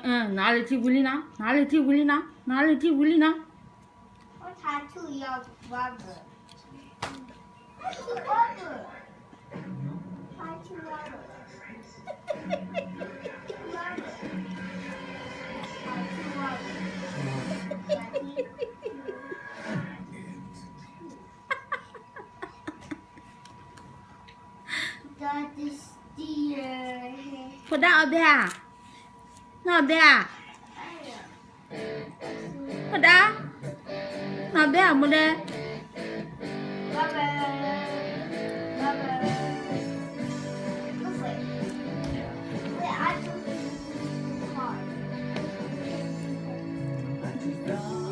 နလၢထံဝံၤလံနီၤ, နလၢထံဝံၤလံနီၤ, နလၢထံဝံၤလံနီၤ. Put down a bear. Not a bear. Put down. Not a bear, mother.